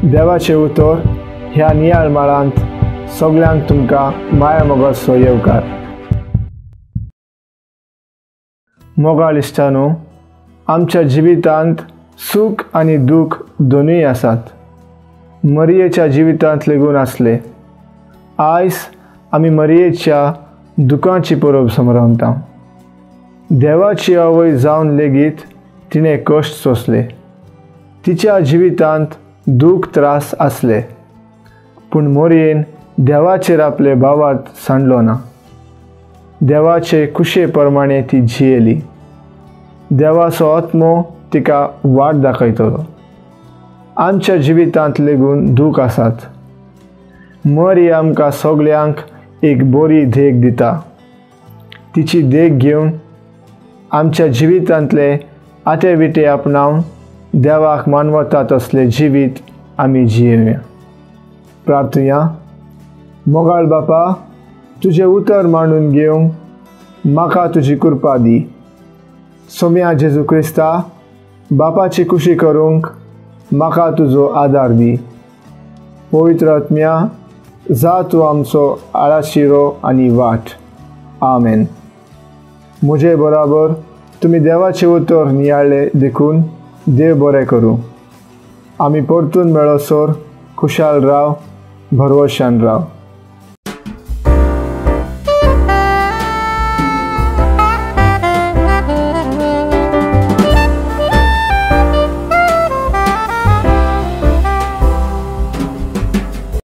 देवाचें उतर ह्या नियाळ माळांत सगल्यांक तुमकां माया मोगाचो येवकार. मोगाळ इश्टानो, आमच्या जिवितांत सूख आनी दूख दोनूय आसात. मरियेच्या जिवितांत लेगून आसले. आयज आमी मरियेच्या दुखांची परब समरमता. देवाची आवय जावन लेगीत तिणें कश्ट सोंसले. तिच्या जिवितांत दूख त्रास आसले, पूण मोरयेन देवाचेर आपले भावार्थ सांडलो ना. देवाचे कुशे प्रमाणे ती जियेली. देवाचो आत्मो तिका वाट दाखयतलो. आमच्या जिवितांत लेगून दूख आसात. मरी आमकां सगल्यांक एक बरी देख दिता. तिची देख घेवन आमच्या जिवितांतले आते विटे आपणावन देवाक मानवता तसलें जिवीत आमी जियेवया. प्रार्थुया. मोगाळ बापा, तुजें उतर मांडून घेवंक म्हाका तुजी कृपा दी. सोम्या जेजू क्रिस्ता, बापाची खुशी करूंक म्हाका तुजो आदार दी. पवित्र आत्म्या, जा तूं आमचो आळाशिरो आनी वाट. आमेन. म्हजे बराबर तुमी देवाचें उतर नियाळ्ळें देखून देव बरें करूं. आमी परतून मेळसर खुशाल राव, भरवशान राव.